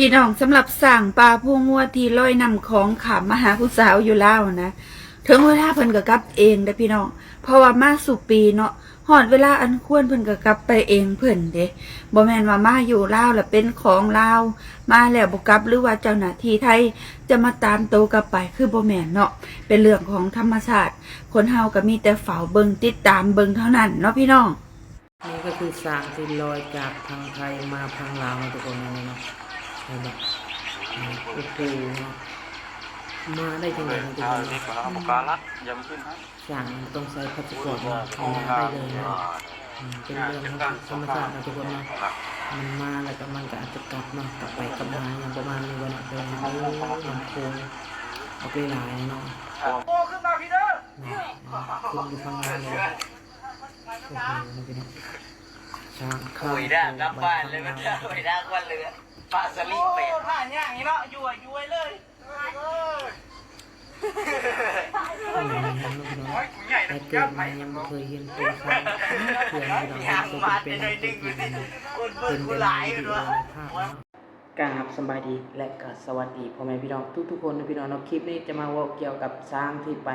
ພີ່ນ້ອງ, ສຳລັບຊ້າງປ່າພູງົວທີ່ລອຍນ້ຳຂອງຂ້າມມາຫາຜູ້ສາວຢູ່ລາວນະ, ເຖິງເວລາເພິ່ນກໍກັບເອງເດ້ພີ່ນ້ອງ, ເພາະວ່າມາສູ່ປີເນາະ, ຮອດເວລາອັນຄວນເພິ່ນກໍກັບໄປເອງເພິ່ນເດ້. ບໍ່ແມ່ນວ່າມາຢູ່ລາວແລ້ວເປັນຂອງລາວ, ມາແລ້ວບໍ່ກັບ ຫຼືວ່າເຈົ້າໜ້າທີ່ໄທຈະມາຕາມໂຕກັບໄປ, ຄືບໍ່ແມ່ນເນາະ. ເປັນເລື່ອງຂອງທຳມະຊາດ, ຄົນເຮົາກໍມີແຕ່ເຝົ້າເບິ່ງ ຕິດຕາມເບິ່ງເທົ່ານັ້ນເນາະພີ່ນ້ອງ. ນີ້ກໍຄືຊ້າງທີ່ລອຍຈາກຝັ່ງໄທມາຝັ່ງລາວເນາະທຸກຄົນເນາະ, ເຫັນບໍ່? ໂອ້ໂຫ ມາໄດ້ຈັ່ງໃດເນາະທຸກຄົນເນາະ? ຊ້າງມັນຕ້ອງໃຊ້ພາສປອດເນາະ, ມາໄດ້ເລີຍເນາະ. ອືມ ເປັນເລື່ອງຂອງທຳມະຊາດເນາະທຸກຄົນເນາະ, ມັນມາແລ້ວກໍມັນກໍອາດຈະກັບເນາະ, ກັບໄປກັບມາຫຍັງປະມານນີ້ເນາະ. ໂອ້ ນ້ຳໂຂງອອກຫຼາຍໆເນາະ, ຂຶ້ນຢູ່ຝັ່ງລາວເລີຍ. ໂອ້ໂຫ ນີ້ພີ່ນ້ອງ ຊ້າງຂ້າມ ໂອ້ຍ ໂຄ້ງໄປທາງລາວ ໂອ້ຍ ຖ້າຍ່າງນີ້ເນາະ ຢູ່ ຢູ່ເລີຍ. ໂອ້ຍ ແຕ່ເກີດມາຍັງບໍ່ເຄີຍເຫັນໂຕຊ້າງເທື່ອ ພີ່ນ້ອງ, ເຫັນໂຕເປັນໆ ເຫັນແຕ່ໃນວິດີໂອ ໃນພາບເນາະ. ກາບສະບາຍດີ ແລະ ກະສະຫວັດດີພໍ່ແມ່ພີ່ນ້ອງທຸກໆຄົນເນາະພີ່ນ້ອງເນາະ. ຄລິບນີ້ຈະມາເວົ້າກ່ຽວກັບຊ້າງທີ່ໄປ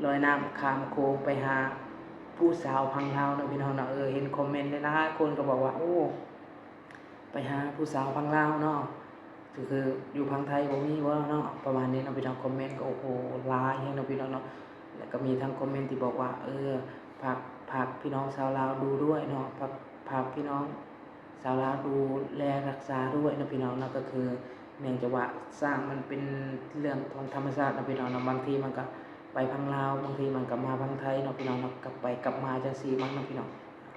ລອຍນ້ຳຂ້າມໂຂງໄປຫາຜູ້ສາວຝັ່ງລາວເນາະພີ່ນ້ອງເນາະ. ເອີ ເຫັນຄອມເມັນຫຼາຍໆຄົນກໍບອກວ່າ ໂອ້ ໄປຫາຜູ້ສາວຝັ່ງລາວເນາະ, ຄື ຄືຢູ່ຝັ່ງໄທບໍ່ມີບໍ່ເນາະ ປະມານນີ້ເນາະພີ່ນ້ອງ. ຄອມເມັນກໍ ໂອ້ໂຫ ຫຼາຍແຮງເນາະພີ່ນ້ອງເນາະ. ແລ້ວກໍມີທັງຄອມເມັນທີ່ບອກວ່າ ເອີ ຝາກ ຝາກພີ່ນ້ອງຊາວລາວດູດ້ວຍເນາະ, ຝາກ ຝາກພີ່ນ້ອງ ຊາວລາວດູແລຮັກສາດ້ວຍເນາະພີ່ນ້ອງເນາະ. ກໍຄືເນື່ອງຈາກວ່າຊ້າງມັນເປັນເລື່ອງຂອງທຳມະຊາດເນາະພີ່ນ້ອງເນາະ, ບາງທີມັນກໍໄປຝັ່ງລາວ ບາງທີມັນກໍມາຝັ່ງໄທເນາະພີ່ນ້ອງເນາະ, ກັບໄປກັບມາຈັ່ງຊີ້ມັ້ງເນາະພີ່ນ້ອງ,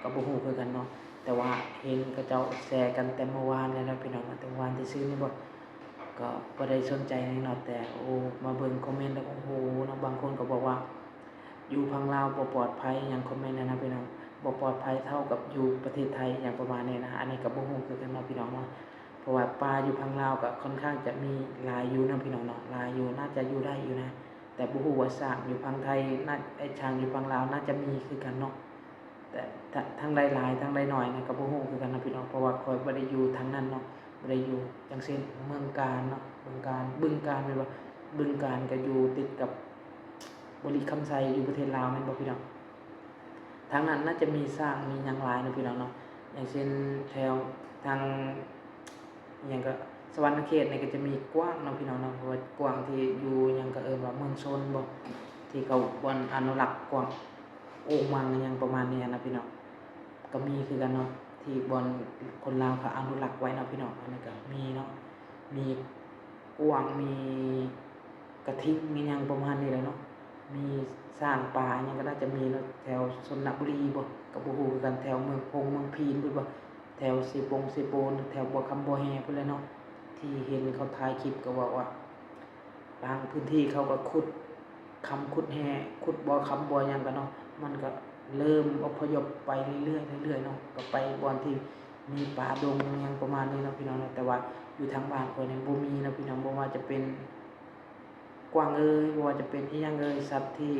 ກໍບໍ່ຮູ້ຄືກັນເນາະ. ແຕ່ວ່າເຫັນເຂົາເຈົ້າແຊກັນແຕ່ມື້ວານນີ້ແຫຼະພີ່ນ້ອງເນາະ, ແຕ່ມື້ວານຊື່ໆນີ້ບໍ ກໍບໍ່ໄດ້ສົນໃຈຫຍັງເນາະ. ແຕ່ ໂອ້ ມາເບິ່ງຄອມເມັນແລ້ວ ໂອ້ໂຫເນາະ, ບາງຄົນກໍບອກວ່າ ຢູ່ຝັ່ງລາວບໍ່ປອດໄພຫຍັງ ຄອມເມັນຫັ້ນນະພີ່ນ້ອງ, ບໍ່ປອດໄພເທົ່າກັບຢູ່ປະເທດໄທຫຍັງປະມານນີ້ນະ. ອັນນີ້ກໍບໍ່ຮູ້ຄືກັນເນາະພີ່ນ້ອງເນາະ, ເພາະວ່າປ່າຢູ່ຝັ່ງລາວກໍຄ່ອນຂ້າງຈະມີຫຼາຍຢູ່ເນາະພີ່ນ້ອງເນາະ, ຫຼາຍຢູ່ ໜ້າຈະຢູ່ໄດ້ຢູ່ນະ. ແຕ່ບໍ່ຮູ້ວ່າຊ້າງຢູ່ຝັ່ງໄທ ໜ້າ ເອີ ຊ້າງຢູ່ຝັ່ງລາວໜ້າຈະມີຄືກັນເນາະ, ແຕ່ ທັງ ທັງໄດ້ຫຼາຍ ທັງໄດ້ໜ້ອຍນະ ກໍບໍ່ຮູ້ຄືກັນນະພີ່ນ້ອງ, ເພາະວ່າຂ້ອຍບໍ່ໄດ້ຢູ່ທາງນັ້ນເນາະ, ບໍ່ໄດ້ຢູ່. ຢ່າງເຊັ່ນ ເມືອງການເນາະ, ເມືອງການ ບຶງການແມ່ນບໍ່? ບຶງການກໍຢູ່ຕິດກັບ ບໍລິຄຳໄຊ ຢູ່ປະເທດລາວແມ່ນບໍ່ພີ່ນ້ອງ? ທາງນັ້ນໜ້າຈະມີຊ້າງມີຫຍັງຫຼາຍເນາະພີ່ນ້ອງເນາະ, ຢ່າງເຊັ່ນແຖວທາງ ອີຫຍັງກະ ສະຫວັນນະເຂດນີ້ກໍຈະມີກວາງເນາະພີ່ນ້ອງເນາະ, ເພາະວ່າກວາງທີ່ຢູ່ຫຍັງກະເອີ້ນວ່າເມືອງຊົນບໍ ທີ່ເຂົາບ່ອນອະນຸລັກກວາງ ໂອ່ງມັງຫຍັງປະມານນີ້ຫັ້ນນະພີ່ນ້ອງ, ກໍມີຄືກັນເນາະ ທີ່ບ່ອນຄົນລາວເຂົາອະນຸລັກໄວ້ເນາະພີ່ນ້ອງ. ອັນນີ້ກໍມີເນາະ ມີ ກວາງ ມີກະທິງ ມີຫຍັງປະມານນີ້ແຫຼະເນາະ, ມີຊ້າງປ່າຫຍັງກໍໜ້າຈະມີເນາະ ແຖວຊົນນະບູລີບໍ ກໍບໍ່ຮູ້ຄືກັນ, ແຖວເມືອງພົງ ເມືອງພີນພຸ້ນບໍ ແຖວເຊໂປງ ເຊໂປນ ແຖວບົວຄຳ ບົວແຮ່ພຸ້ນແຫຼະເນາະ. ທີ່ເຫັນເຂົາຖ່າຍຄລິບກໍບອກວ່າ ບາງພື້ນທີ່ເຂົາກໍຂຸດ ຄຳ ຂຸດແຮ່ ຂຸດບໍ່ຄຳບໍ່ຫຍັງກັນເນາະ, ມັນກໍເລີ່ມອົບພະຍົບໄປເລື້ອຍໆ ເລື້ອຍໆເນາະ, ກໍໄປບ່ອນທີ່ມີປ່າດົງຫຍັງປະມານນີ້ເນາະພີ່ນ້ອງເນາະ. ແຕ່ວ່າຢູ່ທາງບ້ານຂ້ອຍນີ້ບໍ່ມີເນາະພີ່ນ້ອງ, ບໍ່ວ່າຈະເປັນກວາງເອີຍ ບໍ່ວ່າຈະເປັນອີ່ຫຍັງເອີຍ ສັດທີ່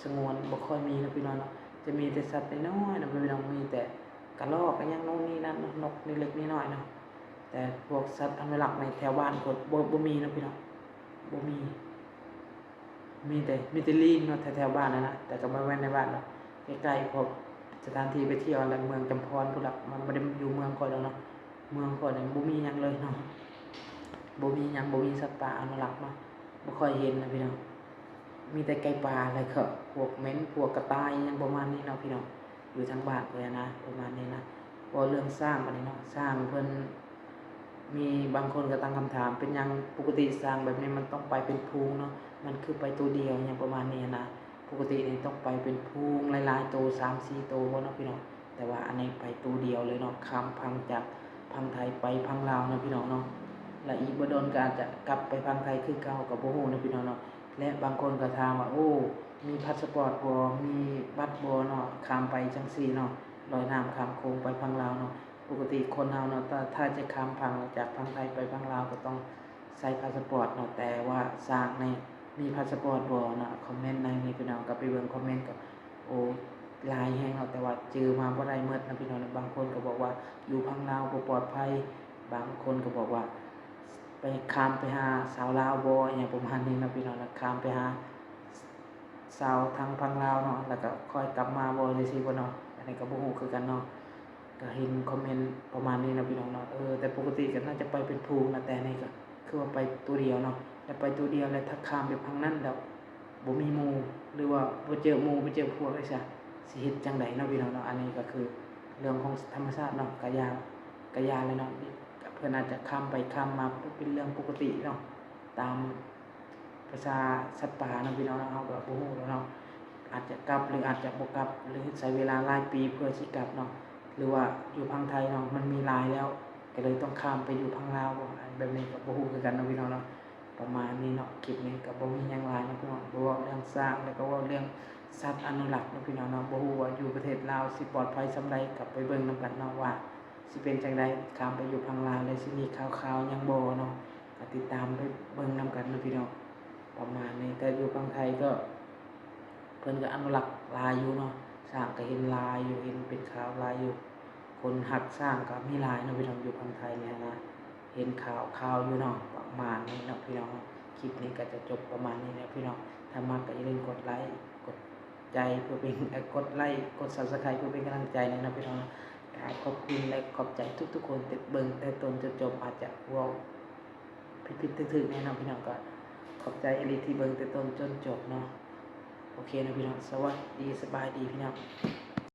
ສະຫງວນບໍ່ຄ່ອຍມີເນາະພີ່ນ້ອງເນາະ, ຈະມີແຕ່ສັດນ້ອຍໆເນາະພີ່ນ້ອງ, ມີແຕ່ກະລອກ ອີ່ຫຍັງໂນ່ນນີ້ນັ້ນເນາະ, ນົກເລັກໆນ້ອຍໆເນາະ. ແຕ່ພວກສັດອະນຸລັກໃນແຖວບ້ານຂ້ອຍບໍ່ ບໍ່ມີເນາະພີ່ນ້ອງ, ບໍ່ມີ. ມີແຕ່ ມີແຕ່ລີງເນາະ ແຖວໆບ້ານຫັ້ນນະ, ແຕ່ກໍບໍ່ແມ່ນໃນບ້ານດອກ, ໃກ້ໆພວກສະຖານທີ່ໄປທ່ຽວ ແລະ ເມືອງຈຳພອນພຸ້ນລະ, ມັນບໍ່ໄດ້ຢູ່ເມືອງຂ້ອຍດອກເນາະ. ເມືອງຂ້ອຍນີ້ບໍ່ມີຫຍັງເລີຍເນາະ, ບໍ່ມີຫຍັງ ບໍ່ມີສັດປ່າອະນຸລັກເນາະ, ບໍ່ຄ່ອຍເຫັນນະພີ່ນ້ອງ. ມີແຕ່ໄກ່ປ່າ ແລ້ວກໍພວກເໝັນ ພວກກະຕ່າຍຫຍັງປະມານນີ້ເນາະພີ່ນ້ອງ, ຢູ່ທາງບ້ານຂ້ອຍນະ ປະມານນີ້ນະ. ເວົ້າເລື່ອງຊ້າງບາດນີ້ເນາະ, ຊ້າງເພິ່ນ ມີບາງຄົນກໍຕັ້ງຄຳຖາມ ເປັນຫຍັງປົກກະຕິຊ້າງແບບນີ້ມັນຕ້ອງໄປເປັນຝູງເນາະ, ມັນຄືໄປໂຕດຽວຫຍັງປະມານນີ້ຫັ້ນນະ. ປົກກະຕິນີ້ຕ້ອງໄປເປັນຝູງຫຼາຍໆໂຕ ສາມສີ່ໂຕບໍ່ເນາະພີ່ນ້ອງ, ແຕ່ວ່າອັນນີ້ໄປໂຕດຽວເລີຍເນາະ, ຂ້າມຝັ່ງຈາກຝັ່ງໄທໄປຝັ່ງລາວເນາະພີ່ນ້ອງເນາະ. ແລະ ອີກບໍ່ດົນກໍອາດຈະກັບໄປຝັ່ງໄທຄືເກົ່າ ກໍບໍ່ຮູ້ເນາະພີ່ນ້ອງເນາະ. ແລະ ບາງຄົນກໍຖາມວ່າ ໂອ້ ມີພາສະປອດບໍ່ ມີບັດບໍ່ເນາະ ຂ້າມໄປຈັ່ງຊີ້ເນາະ, ລອຍນ້ຳຂ້າມໂຂງໄປຝັ່ງລາວເນາະ. ປົກກະຕິຄົນເຮົາເນາະ ຖ້າ ຖ້າຈະຂ້າມຝັ່ງຈາກຝັ່ງໄທໄປຝັ່ງລາວ ກໍຕ້ອງໃຊ້ພາສະປອດເນາະ, ແຕ່ວ່າຊ້າງນີ້ມີພາສະປອດບໍ່ເນາະ? ຄອມເມັນໃນນີ້ພີ່ນ້ອງ ກໍໄປເບິ່ງຄອມເມັນກໍ ໂອ້ ຫຼາຍແຮງເນາະ, ແຕ່ວ່າຈື່ມາບໍ່ໄດ້ໝົດເນາະພີ່ນ້ອງ. ບາງຄົນກໍບອກວ່າຢູ່ຝັ່ງລາວບໍ່ປອດໄພ, ບາງຄົນກໍບອກວ່າ ໄປ ຂ້າມໄປຫາຊາວລາວບໍ່ ອີ່ຫຍັງປະມານນີ້ເນາະພີ່ນ້ອງເນາະ ຂ້າມໄປຫາຊາວທາງຝັ່ງລາວເນາະ ແລ້ວກໍຄ່ອຍກັບມາບໍ່ ຈັ່ງຊີ້ບໍ່ເນາະ ອັນນີ້ກໍບໍ່ຮູ້ຄືກັນເນາະ ກໍເຫັນຄອມເມັນປະມານນີ້ເນາະພີ່ນ້ອງເນາະ ເອີ ແຕ່ປົກກະຕິກໍໜ້າຈະໄປເປັນຝູງນະ ແຕ່ນີ້ກໍຄືວ່າໄປໂຕດຽວເນາະ ແລ້ວໄປໂຕດຽວ ແລ້ວຖ້າຂ້າມໄປຝັ່ງນັ້ນແລ້ວ ບໍ່ມີໝູ່ ຫຼືວ່າບໍ່ເຈີໝູ່ ບໍ່ເຈີພວກຈັ່ງຊີ້ ຊິເຮັດຈັ່ງໃດເນາະພີ່ນ້ອງເນາະ ອັນນີ້ກໍຄືເລື່ອງຂອງທຳມະຊາດເນາະ ກະຢ່າ ກະຢ່າແຫຼະເນາະ ເພິ່ນອາດຈະຂ້າມໄປຂ້າມມາ ເປັນເລື່ອງປົກກະຕິເນາະ ຕາມພາສາສັດປ່າເນາະພີ່ນ້ອງເນາະ ເຮົາກໍບໍ່ຮູ້ແລ້ວເນາະ ອາດຈະກັບ ຫຼື ອາດຈະບໍ່ກັບ ຫຼື ໃຊ້ເວລາຫຼາຍປີເພື່ອຊິກັບເນາະ ຫຼືວ່າຢູ່ຝັ່ງໄທເນາະ ມັນມີຫຼາຍແລ້ວ ກໍເລີຍຕ້ອງຂ້າມໄປຢູ່ຝັ່ງລາວ ອັນແບບນີ້ກໍບໍ່ຮູ້ຄືກັນເນາະພີ່ນ້ອງເນາະ ປະມານນີ້ເນາະ ຄລິບນີ້ກໍບໍ່ມີຫຍັງຫຼາຍເນາະພີ່ນ້ອງ ບໍ່ເວົ້າເລື່ອງຊ້າງ ແລ້ວກໍເວົ້າເລື່ອງສັດອະນຸລັກເນາະພີ່ນ້ອງເນາະ ບໍ່ຮູ້ວ່າຢູ່ປະເທດລາວຊິປອດໄພສ່ຳໃດ ກໍໄປເບິ່ງນຳກັນເນາະວ່າຊິເປັນຈັ່ງໃດ ຂ້າມໄປຢູ່ຝັ່ງລາວແລ້ວຊິມີຂ່າວໆຫຍັງບໍ່ເນາະ ກໍຕິດຕາມໄປເບິ່ງນຳກັນເນາະພີ່ນ້ອງ ປະມານນີ້ ແຕ່ຢູ່ຝັ່ງໄທກໍ ເພິ່ນກໍອະນຸລັກຫຼາຍຢູ່ເນາະ ຊ້າງກໍເຫັນຫຼາຍຢູ່ ເຫັນເປັນຂ່າວຫຼາຍຢູ່ ຄົນຮັກຊ້າງກໍມີຫຼາຍເນາະພີ່ນ້ອງ ຢູ່ຝັ່ງໄທນີ້ນະ ເຫັນຂ່າວໆຢູ່ເນາະ ປະມານນີ້ເນາະພີ່ນ້ອງ ຄລິບນີ້ກໍຈະຈົບປະມານນີ້ແຫຼະພີ່ນ້ອງ ຖ້າມັກກໍຢ່າລືມກົດໄລ ກົດໃຈເພື່ອເປັນ ເອີ ກົດໄລ ກົດ Subscribe ເພື່ອເປັນກຳລັງໃຈແດ່ເນາະພີ່ນ້ອງ ກໍຂອບຄຸນ ແລະ ຂອບໃຈທຸກໆຄົນທີ່ເບິ່ງແຕ່ຕົ້ນຈົນຈົບ ອາດຈະເວົ້າ ຜິດໆຖືກໆແນ່ເນາະພີ່ນ້ອງ ກໍຂອບໃຈອີ່ຫຼີທີ່ເບິ່ງແຕ່ຕົ້ນຈົນຈົບເນາະ ໂອເຄເນາະພີ່ນ້ອງ ສະຫວັດດີ ສະບາຍດີພີ່ນ້ອງ.